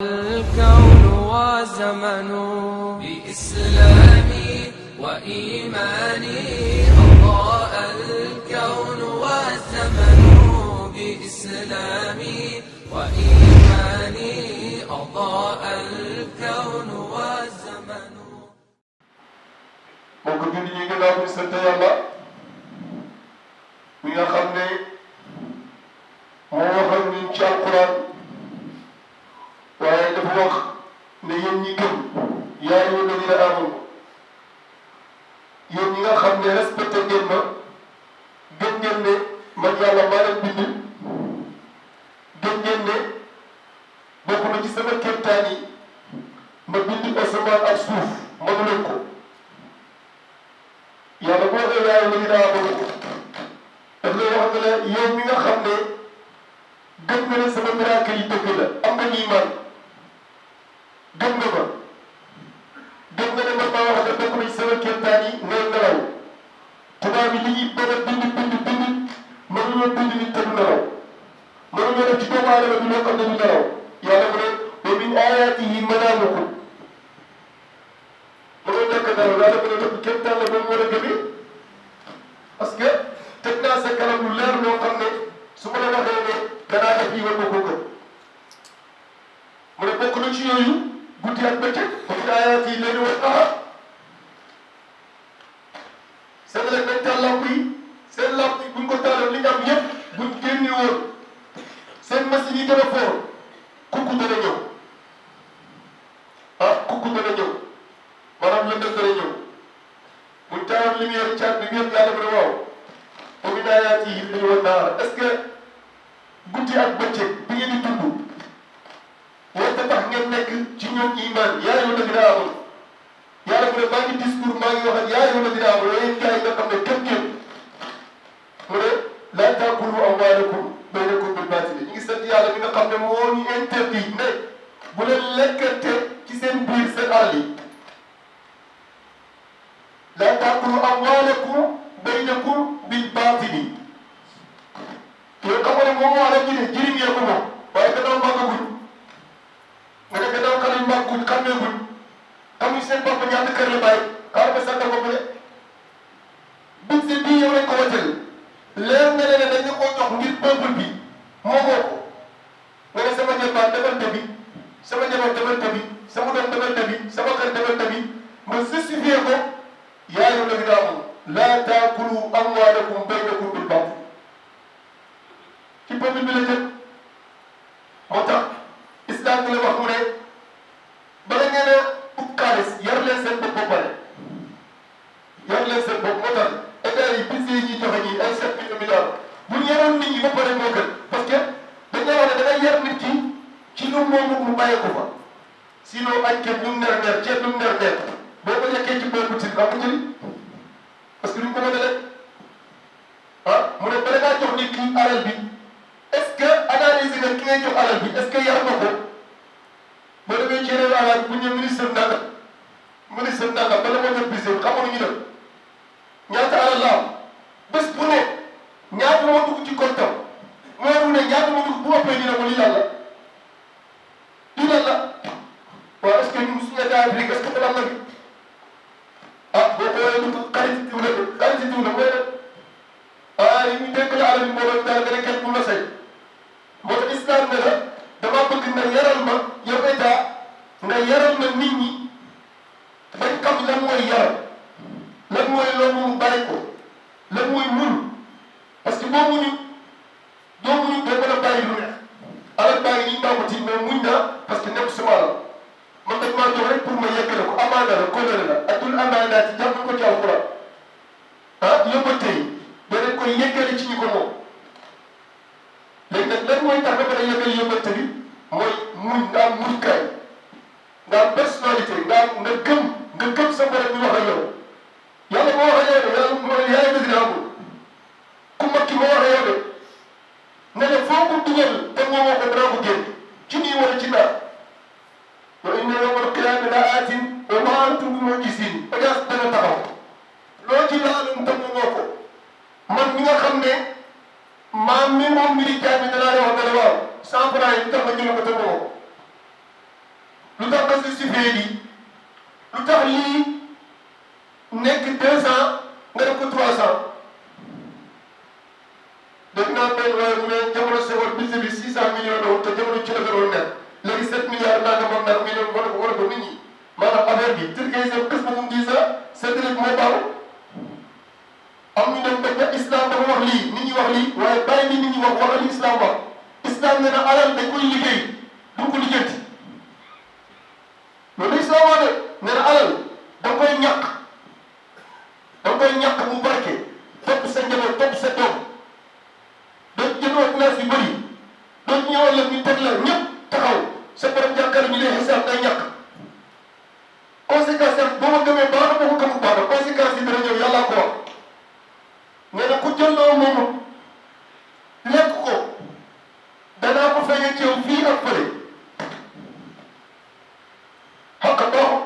الكون وزمن بإسلامي وإيماني أضاء الكون والزمن بإسلامي وإيماني أضاء الكون والزمن. mbokk jullit yi gannaaw bi sant Yàlla mi nga xam ne moo waxal ñun ci alquran waaye dafa wax ne yéen ñi gëm yaa ayyuha alladina amanu yéen ñi nga xam ne respecté ngeen ma gëm ngeen ne man Yàlla maa leen bind gëm ngeen ne bokk na ci sama kéemtaan yi ma bind asamaan ak suuf mënu leen ko. yàlla boo xoolee yaa ngi leen di daf lay wax ne la yow mi nga xam ne gëm nga ne sama miracle yi dëgg la am nga ñuy man gëm nga ma gëm nga ne man maa wax ne bokk na ci sama kéemtaan yi ngay nelaw tubaab yi li ñuy bëgg a bind mënuñoo bind nit te du nelaw mënuñoo def ci doomu aadama bi loo xam ne du nelaw yàlla mu ne wa min ayaatihi manaamukum mënoo nekk nelaw yàlla mu ne lépp kéemtaan la ba mu war a gëmee parce que teg naa sa kanam lu leer loo xam ne su ma la waxee ne danaa def lii war nga koo gëm mu ne bokk na ci yooyu guddi ak bëccëg wa min ayaatihi laylu wan nahaar seen rek nañ taal lamp yi seen lamp yi buñ ko taaloon li ñu am yëpp buñ génne woon seen machine yi gën a foor kukku dana ñëw kukku dana ñëw maanaam lëndëm dana ñëw buñ taaloon lumière caat bi yëpp yàlla mu ne waaw wa min ayaatihi laylu wan nahaar est-ce que guddi ak bëccëg bi ngeen di dund warta tax ngeen nekk ci ñoom iman yaa ayyuha alladina amanu yàlla mu ne maa ngi discours maa ngi wax ak yaa ayyuha alladina amanu yéen gars yi nga xam ne gëm ngeen mu ne laa taakulu amwaalakum baynakum bil baatili ñu ngi sant yàlla mi nga xam ne moo ñu interdit ne bu leen lekkante ci seen biir seen alal yi laa taakulu amwaalakum baynakum bil baatili yow xam nga ne moom moo la ñu ne jëriñ yee ko moom waaye gannaaw màggaguñ nga ne gannaaw xale yu màgguñ xàmmeeguñ xamuñ seen bopp ñaata kër la bàyyi xaaral ma sant bopp ne budget bii yow lañ ko wàccal leer na leen ne dañ ko jox ngir peuple bi moo ko nga ne sama njëlbaan defal debi sama njaboot defal debi sama doom defal debi sama kër defal debi ma justifié ko yaa ayyuha alladina amanu laa taakulu amwaalakum baynakum bil baatil ci peuple bi la jëm moo tax islam bi la wax mu ne bala ngeen a ut xaalis yar leen seen bopp ba pare yar leen seen bopp moo tax état yi budget yi ñuy joxe ñii ay 7 milliards bu ñu yaroon nit ñi ba pare moo gën parce que dañoo wax ne da ngay yar nit ki ci lu moomu mu bàyyee ko fa sinon añ kenn lu mu ner ceeb lu mu ner boo ko yekkee ci bool bu tig amu njëriñ parce que duñ ko mën a lekk mu ne bala ngaa jox nit ki alal bi est-ce que analyser nga ki ngay jox alal bi est-ce que yar na ko boo demee ci réew alal bu ñu ministre nangam bala moo jot budget xam nga nu ñu def ñaata alal la am bés bu ne ñaata moo dugg ci comptam weer wu ne ñaata moo dugg bu ëppee ñu ne ko lii lan la waaw est-ce que ñun suñu état Afrique est-ce que am na fi boo ko waxee ñu xarit diw la mooy yi ñu dénk la alal bi moo doon daal nga ne kenn pour la say moo tax islam ne la dama bëgg nga yaral ma yow état nga yaral ma nit ñi bañ xam lan mooy yaral lan mooy loolu mu bàyyi ko lan mooy muñ parce que boo muñu doo mën a bàyyi lu neex alal bàyyi nii mbaa ko tiit mais muñ naa parce que nekk suma alal man dañ maa jox rek pour ma yeggale ko amaana la kóllëre la addul amaana ci jàng ko ci alquran yóbbante yi danañ koy yeggale ci ñi ko moom léegi nag lan mooy tax ba mën a yeggale yóbbante bi mooy muñ nga am muñ kaay nga am personnalité nga gëm sa borom bi wax ak yow yàlla moo wax ak yow de yàlla moo yaay nga dina amul ku mag ki moo wax ak yow de nga ne foo ko dugal te moomoo ko dara ko génn ci nii wala ci naa wa inna yawmal qiyaamati la aatin wa maa antum bi mu'jiziin audience dana taxaw loo ci laalum te moomoo ko man mi nga xam ne maam mi moom mi di jaay mi danaa wax ne la waaw 100 francs yi tax ma jël ko te moomoo comment justifier lii lu tax lii nekk 200 nga def ko 300 dégg naa benn waaye mu ne jamono Senghor budget bi 600 millions la woon te jamono ci la gënoon nekk léegi 7 milliards nangam ak nangam millions war ko nit ñi maanaam affaire bi Turquie seen bés ba mu gis seen dërëb moo baaw am ñu dem ba islam dafa wax lii nit ñi wax lii waaye bàyyi li nit ñi wax li islam wax islam nee na alal dañ koy liggéey du ko lijjanti loolu islam wax de nee na alal da nga koy ñàkk da nga koy ñàkk mu barke topp sa njaboot topp sa doom doo jëndoo place yu bëri doo ñëwal la ñu teg la ñëpp taxaw sa borom jàkkaarloo ñu lay xisaab day ñàkk conséquence yi boo ma gëmee baax na boo ko gëmul baax na conséquence yi dana ñëw yàllaa ko wax nee na ku jël loo moomu lekk ko danaa ko feeñee ci yow fii ak fële xaq baaxut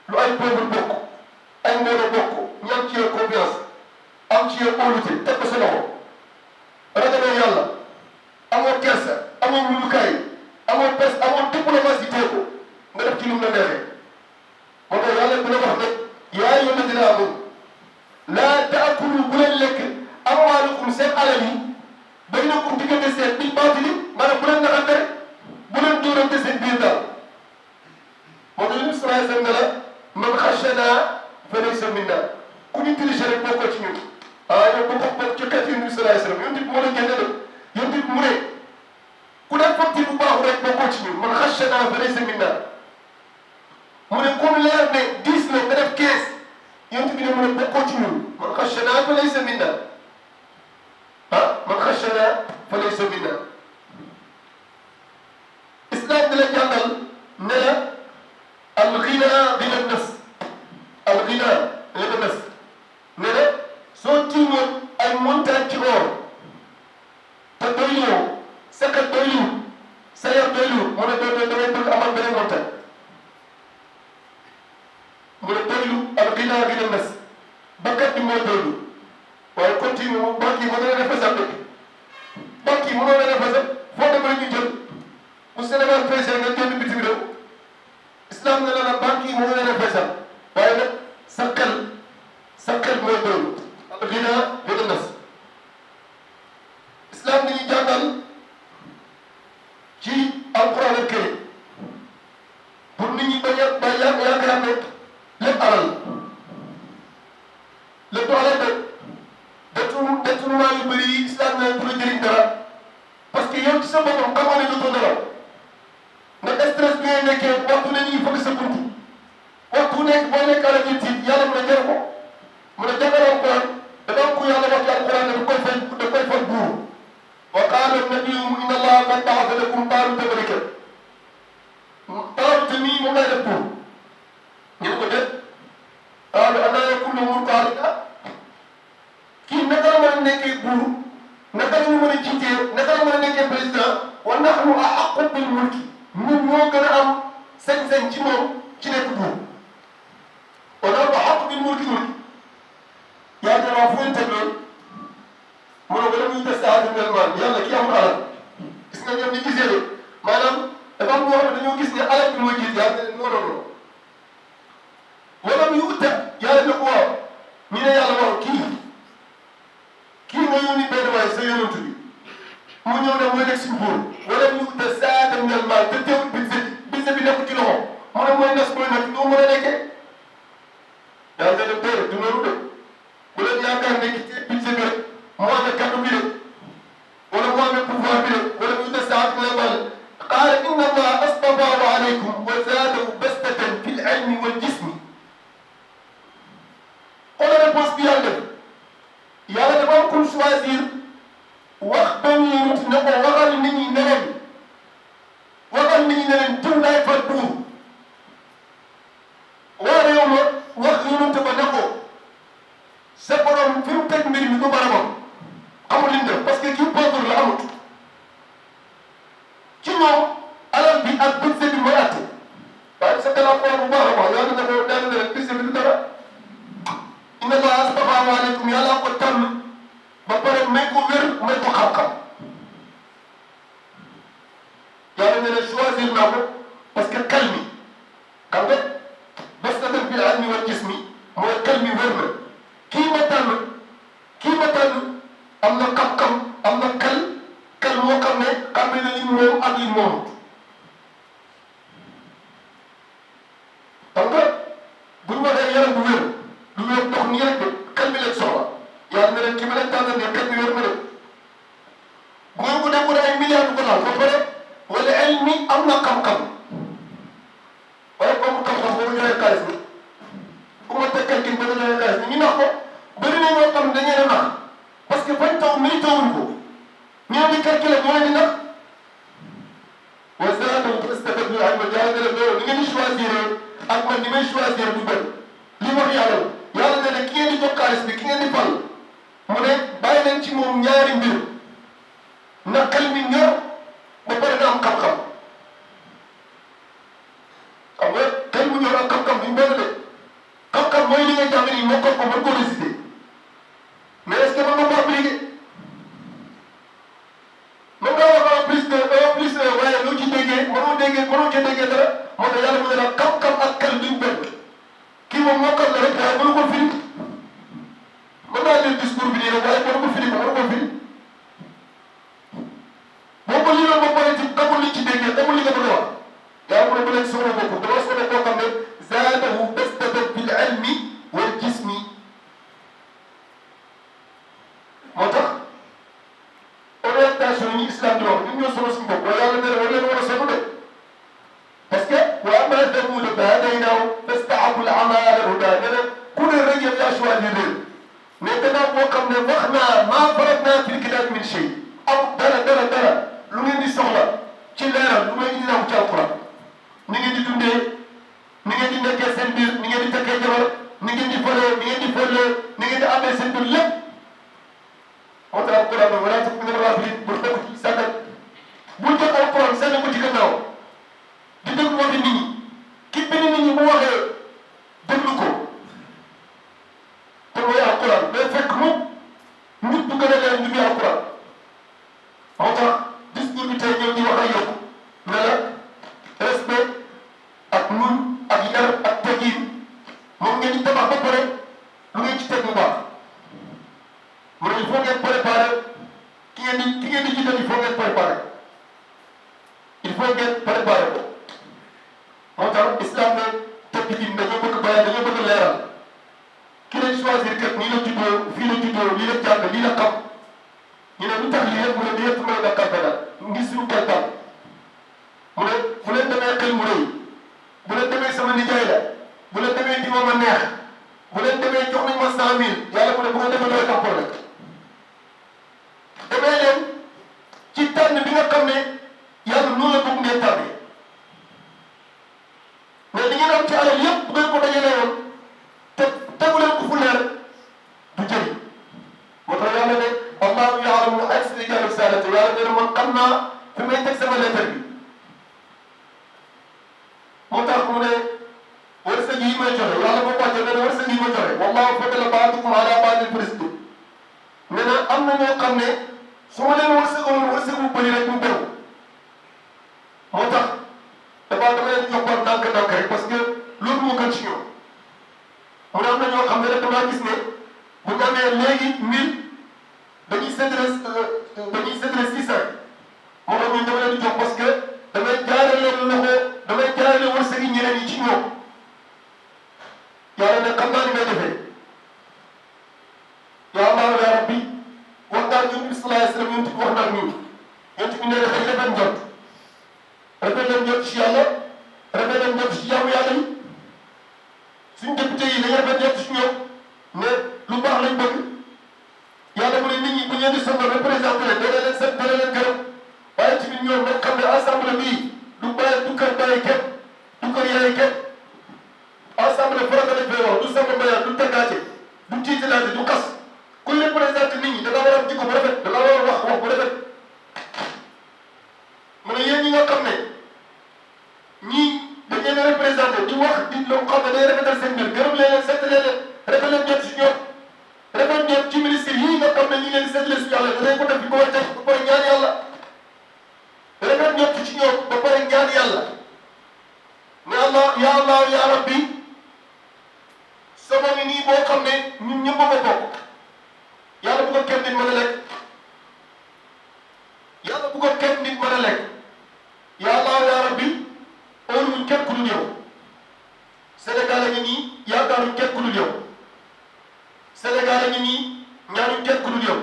lu ay pauvre bokk ay mbooloo bokk ñu am ci yow confiance am ci yow óolute teg ko sa loxo ragaloo yàlla amoo kersa amoo mulukaay amoo pes amoo diplomatie tee ko nga def ci lu mu la neexee moo tax yàlla dina wax ne yaa ayyuha alladina amanu laa taakulu bu leen lekk amwaalakum seen alal yi baynakum diggante seen bil baatili maanaam bu leen naxante bu leen dóorante seen biir daal moo tax Yonent bi sallallahu alayhi wa sallam ne la man xashanaa fa laysa minna ku ñu dirigé rek bokkoo ci ñun yow bokk ci xeetu Yonent bi sallallahu alayhi wa sallam Yonent bi moo la génne de Yonent bi mu ne ku def facture bu baaxul rek bokkoo ci ñun man xashanaa fa laysa minna mu ne comme leer ne 10 la nga def 15 Yonent bi ne mu ne bokkoo ci ñun man xashanaa fa laysa minna man xashanaa fa laysa minna islam di la jàngal ne la al-ghinaa ghina an-nafs al-ghinaa ghina an-nafs ne la soo tiimoon ay montagne ci or te doyluwoo sa xel doyluwul sa yar doyluwul mu ne damay bëgg amal beneen montagne mu ne doylu al-ghinaa ghina an-nafs bakkat bi mooy doylu waaye continue banque yi mënoo leen a fesal dëkk banque yi mënoo leen a fesal foo dem rek ñu jël bu Sénégal feesee nga jënd bitim réew islam ne la banque yi mënoo leen a fesal waaye nag sa xel mooy doylu al-ghinaa ghina an-nafs islam dañuy jàngal ci alquran al-karim pour nit ñi bañ a yaakaar ne lépp alal lépp alal de détournement yu bëri yi islam ne du la jëriñ dara parce que yow ci sa boppam xamoo ne dootoo nelaw nga stress bi ngay nekkee waxtu ne ñuy fëgg sa buntu waxtu nekk boo nekk ala ñuy tiit yàlla mën a jar ko mën a jàngal alquran dafa am ku yàlla wax ci alquran ne da koy fay buur wa qaala nabiyyu inna allaha qad ba'atha lakum taaluta malikan taaluta mii moom lay def buur ñu ko def qaalu annaa yakunu mulku alayna kii naka la mën a nekkee buur naka la ñu mën a jiitee naka la mën a nekkee président wa nahnu ahaqqu bil mulki ñun ñoo gën a am sañ-sañ ci moom ci nekk buur wa nahnu ahaqqu bil mulki yaa ngi wax fu ngeen teg loolu mu ne wala muy testé addunellement yàlla kii amul alal gis nga ñoom ñu gisee de maanaam dafa am ñoo xam ne dañoo gis ne alal bi mooy jiit yàlla ne non non non wala muy utta yàlla ne ko waaw ñu ne yàlla waaw kii nga yónni benn waay sa yonent bi mu ñëw ne mooy nekk suñu buur wala muy utta saatan minal maal te teewul budget bi nekk ci loxo mu ne mooy nas mooy nag doo mën a nekkee yàlla ne déedéet du noonu de bu leen yaakaar ne ci budget bi rek moo amee kàddu bi de wala moo amee pouvoir bi de wala muy utta saatan minal maal qaala inna allaha astafaahu alaykum wa zaadahu bastatan fil ilmi wal jismi xoolal réponse bi yàlla def yàlla dafa am comme choisir wax benn yonent ne ko waxal nit ñi ne leen diw laay fal buur waa réew ma wax yonent ba ne ko sa borom fi mu teg mbir mi du barabam amul li mu def parce que kii pauvre la amut ci ñoom alal bi ak budget bi mooy àtte waaye sa gannaaw xool bu baax a baax yàlla ne ko daal ne leen budget bi du dara inna allaha astafaahu alaykum yàlla ko tànn ba pare may ko wér may ko xam-xam yàlla ne leen choisir naa ko parce que xel mi ngeen di choisir ak man ni may choisir du benn li wax yàlla yàlla ne ne ki ngeen di jox xaalis bi ki ngeen di fal mu ne bàyyi leen ci moom ñaari mbir na xel mi ñor ba pare na am xam-xam xam nga xel mu ñor ak xam-xam duñ benn de xam-xam mooy li nga jàng nii moo ko mën koo résister mais est-ce que mën nga ko appliquer mën ngaa wax en plus waaye loo ci déggee mënoo cee déggee dara moo tax yàlla mu ne la xam-xam ak xel duñ benn kii moom mokkal la rek waaye mënu ko firi mën naa leen discours bi nii rek waaye mënu ko firi boo ko liiroon ba pare ci xamul li ci déggee xamul li nga bëgg a wax yaa mu ne bu leen soxla bopp dama soxla koo xam ne zaadahu bastatan bil ilmi wal jismi moo tax orientation yi islam di wax ñun ñoo solo suñu bopp waaye yàlla nee na war leen war a solo de parce que wa ammaa samuuda fahadaynahum fastahabbu al-'amaa 'ala al-hudaa nee na ku ne rek yow yaa choisir leen mais gannaaw boo xam ne wax naa maa faratnaa fil kitaabi min shay am dara lu ngeen di soxla ci leeral lu may indi naa ko ci alquran ni ngeen di dundee ni ngeen di nekkee seen biir ni ngeen di takkee jabar ni ngeen di fëlee ni ngeen di fëlee ni ngeen di amee seen biir lépp moo tax alquran wala takun mina al-ghaafiliin bu dëkk ci sàggal bul jël alquran sànni ko ci gannaaw di déglu waxi nit ñi ki bind nit ñi bu waxee déglu ko te mooy alquran day fekk mu nit bu gën a leer ñu ngi alquran moo tax discours bi tey ñëw di wax ak yow ne la respect ak nun ak yar ak teggin moom ngeen di tabax ba pare lu ngeen ci teg bu baax mu ne il faut ngeen préparer ki ngeen di jiital il faut ngeen préparer il faut ngeen préparer ko moo tax islam ne teggin dañoo bëgg bayaan dañoo bëgg leeral ki leen choisir kat nii la juddoo fii la juddoo lii la jàng lii la xam ñu ne lu tax lii yëpp mu ne lii yëpp may na kalpena ngi suñu kalpal mu ne bu leen demee xel mu rëy bu leen demee sama nijaay la bu leen demee di ma neex bu leen demee jox nañ ma 100 000 yàlla mu ne bu nga demee looy am problème demee leen ci tànn bi nga xam ne yàlla noonu la bëgg ngeen tànnee mais li ngeen am ci alal yëpp bu ngeen ko dajalee woon te tegu leen ko fu leer du jëriñ moo tax yàlla ne Allahu ya'lamu haysu yaj'alu risalatahu yàlla nee na man xam naa fi may teg sama lettre bi moo tax mu ne wërsëg yi may joxe yàlla boo wàccee nee na wërsëg yi ma joxe wallahu faddala ba'dakum ala ba'din fi rizqi nee na am na ñoo xam ne su ma leen wërsëgaloon wërsëg bu bëri rek mu beru moo tax dama leen jox par ndànk-ndànk rek parce que loolu moo gën ci ñoom mu ne am na ñoo xam ne rek damaa gis ne bu ñu amee léegi 1000 dañuy séddale 600 moo tax ñun dama leen di jox parce que damay jaarale loxo damay jaarale wërsëg yi ñeneen yi ci ñoom yàlla ne xam naa ni may defee yaa Allah ya rabbi wax naa ñun bi sallallahu alayhi wa sallam ñun wax naa ñun ñun bi nee na dañ rafet njort rafet leen njort ci yàlla rafet leen njort ci jaamu yàlla yi suñ député yi dañu rafet njort ci ñoom ne lu baax lañ bëgg yàlla mu ne nit ñi bu ñu leen di sonal représenté leen dana leen sant dana leen gërëm waaye ci biir ñoom nag xam ne assemblée bii du bàyyi du kër bàyyi kenn du kër yaay kenn assemblée farata lañ fay wax du sama mbayaan du tàggaate du tiitalaate du kas ku leen présenté nit ñi da nga war a am jikko bu rafet da nga war a wax bu rafet mu ne yéen ñi nga xam ne ñii dañ leen a représenté di wax di loo xam ne day rafetal seen mbir gërëm leen sant leen rafet leen ñett si ñoom rafet ñett ci ministre yii nga xam ne ñu leen seetlee si yàlla danañ ko def di ko war a teg ba pare ñaan yàlla rafet ñett ci ñoom ba pare ñaan yàlla ne Allah ya rabbi sama ngi nii boo xam ne ñun ñëpp a ko bokk yàlla bu ko kenn nit mën a lekk yàlla bu ko kenn nit mën a lekk ya Allah ya rabbi óoluwuñ kenn ku dul yow Sénégal a ngi nii yaakaaruñ kenn ku dul yow Sénégal a ngi nii ñaanuñ kenn ku dul yow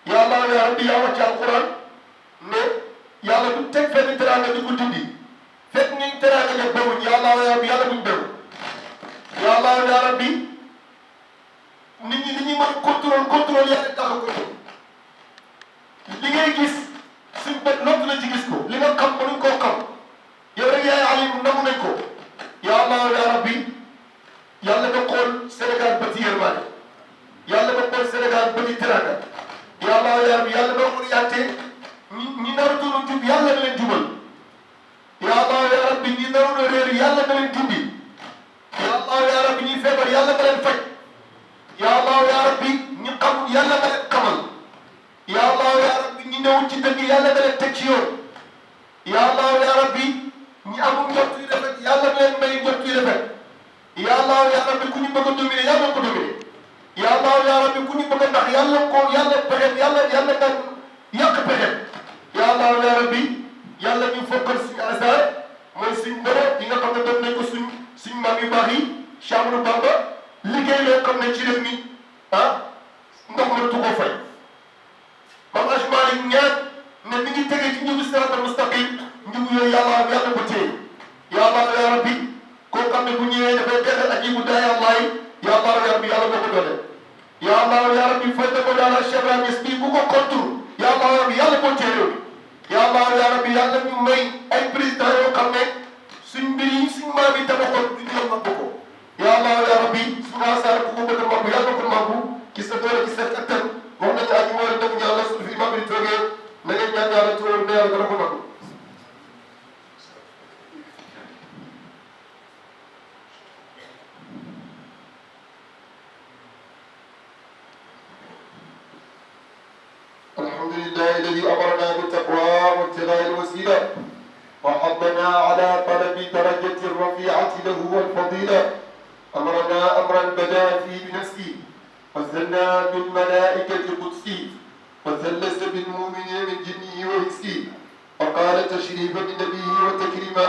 ya Allah ya rabbi yaa wax ci alquran ne yàlla du teg fenn teraanga di ko dindi fekk ñu teraanga ne bewuñ ya Allah ya rabbi yàlla buñ bew ya Allah ya rabbi nit ñi li ñuy mën contrôle yàlla tax a ko li ngay gis suñ bët noppi la ci gis ko li nga xam mënuñ koo xam yow rek yaay alim nangu nañ ko ya Allah ya rabbi yàlla nga xool Sénégal bëti yërmande yàlla nga xool Sénégal bëti teraanga ya Allah ya rabbi yàlla nga orienté ñi narutoon a jub yàlla na leen jubal ya Allah ya rabbi ñi naroon a réer yàlla na leen gindi ya Allah ya rabbi ñi feebar yàlla nga leen faj ya Allah ya rabbi ñi xamul yàlla nga leen xamal ya Allah ya rabbi ñi ñëw ci dëgg yàlla nga leen teg ci yoon ya Allah ya rabbi ñi amul njort yu rafet yàlla na leen may njort yu rafet ya Allah ya rabbi ku ñu bëgg a dominer yàlla ko dominer ya Allah ya rabbi ku ñu bëgg a ndax yàlla ko yàlla pexem yàlla daan yàq pexem ya Allah ya rabbi yàlla ñu fokkal suñu asar mooy suñ mboro yi nga xam ne doon nañ ko suñ maam yu baax yi Cheikh Amadou Bamba liggéey loo xam ne ci réew mi ndox mënatu koo fay Maam Hadj Malick ñaan ne mi ngi tegee ci njubu siraatal mustaqim njubu yooyu yàlla ko téye ya Allah ya rabbi koo xam ne bu ñëwee dafay texe ajibu daay Allah ya Allah ya rabbi yàlla moo ko doole ya Allah ya rabbi fay ko daal Cheikh Ibrahima Niass bii bu ko kontur ya Allah ya rabbi yàlla moo téye réew mi ya Allah ya rabbi yàlla ñu may ay président yoo xam ne suñ mbir yi suñ maam yi tabaxoon du ñu màgg ko ya Allah ya rabbi suñu asaar ku ko bëgg a màgg yàlla ko màgg ci sa doole ci sa kattan wax nañu ak moo dem yàlla su fi imam bi toogee na ngeen ñaan yàlla ci woon ne yàlla dana ko màgg الحمد لله الذي أمرنا بالتقوى وابتغاء الوسيلة وحضنا على طلب درجة الرفيعة له والفضيلة أمرنا أمرا بدا فيه بنفسه وزلنا بالملائكة قدسه وثلث بالمؤمنين من جنه وإنسه وقال تشريفا لنبيه وتكريما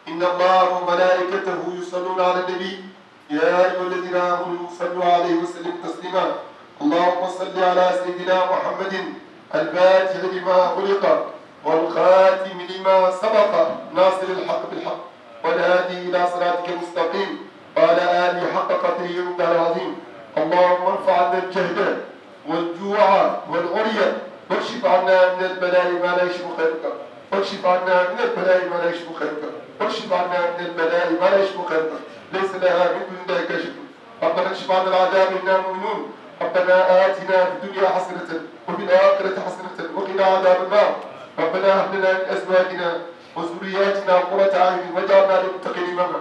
إن الله وملائكته يصلون على النبي يا أيها الذين آمنوا صلوا عليه وسلموا تسليما اللهم صل على سيدنا محمد الفاتح لما خلق والخاتم لما سبق ناصر الحق بالحق والهادي إلى صراطك المستقيم وعلى آله حق قدره ومقداره العظيم اللهم ارفع عنا الجهد والجوع والعري واكشف عنا من البلاء ما لا يشفي خيرك واكشف عنا من البلاء ما لا يشفي خيرك واكشف عنا من البلاء ما لا يشفي خيرك ليس لها من دون ذلك كاشف ربنا اكشف عنا العذاب إنا مؤمنون ربنا آتنا في الدنيا حسنة وفي الآخرة حسنة وقنا عذاب النار ربنا هب لنا من أزواجنا وذرياتنا قرة أعين واجعلنا للمتقين إماما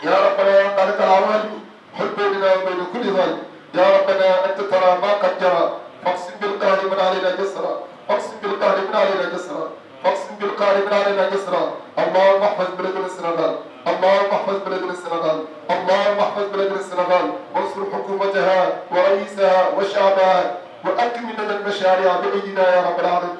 يا ربنا يا خالق العوالم حل بيننا وبين كل ظالم يا ربنا أنت ترى ما قد جرى فاقسم بالقهر من علينا جسرا فاقسم بالقهر من علينا جسرا فاقسم بالقهر من علينا جسرا اللهم احفظ بلدنا السنغال اللهم احفظ بلدنا السنغال اللهم احفظ بلدنا السنغال وانصر حكومتها ورئيسها وشعبها وأكمل لنا المشاريع بأيدينا يا رب العالمين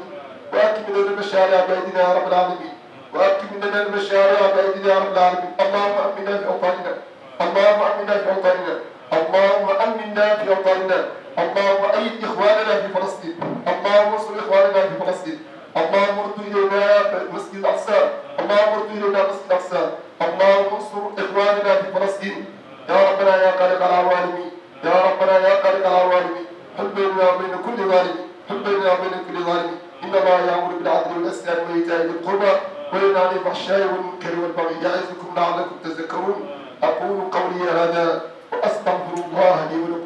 وأكمل لنا المشاريع بأيدينا يا رب العالمين وأكمل لنا المشاريع بأيدينا يا رب العالمين اللهم أمنا في أوطاننا اللهم أمنا في أوطاننا اللهم أمنا في أوطاننا اللهم أيد إخواننا في فلسطين اللهم انصر إخواننا في فلسطين اللهم ارد إلينا مسجد الأقصى اللهم ارد إلينا مسجد الأقصى اللهم انصر إخواننا في فلسطين يا ربنا يا خالق العوالم يا ربنا يا خالق العوالم حل بيننا وبين كل ظالم حل بيننا وبين كل ظالم إن الله يأمر بالعدل والإحسان وإيتاء ذي القربى وينهى عن الفحشاء والمنكر والبغي يعظكم لعلكم تذكرون أقول قولي هذا وأستغفر الله لي ولكم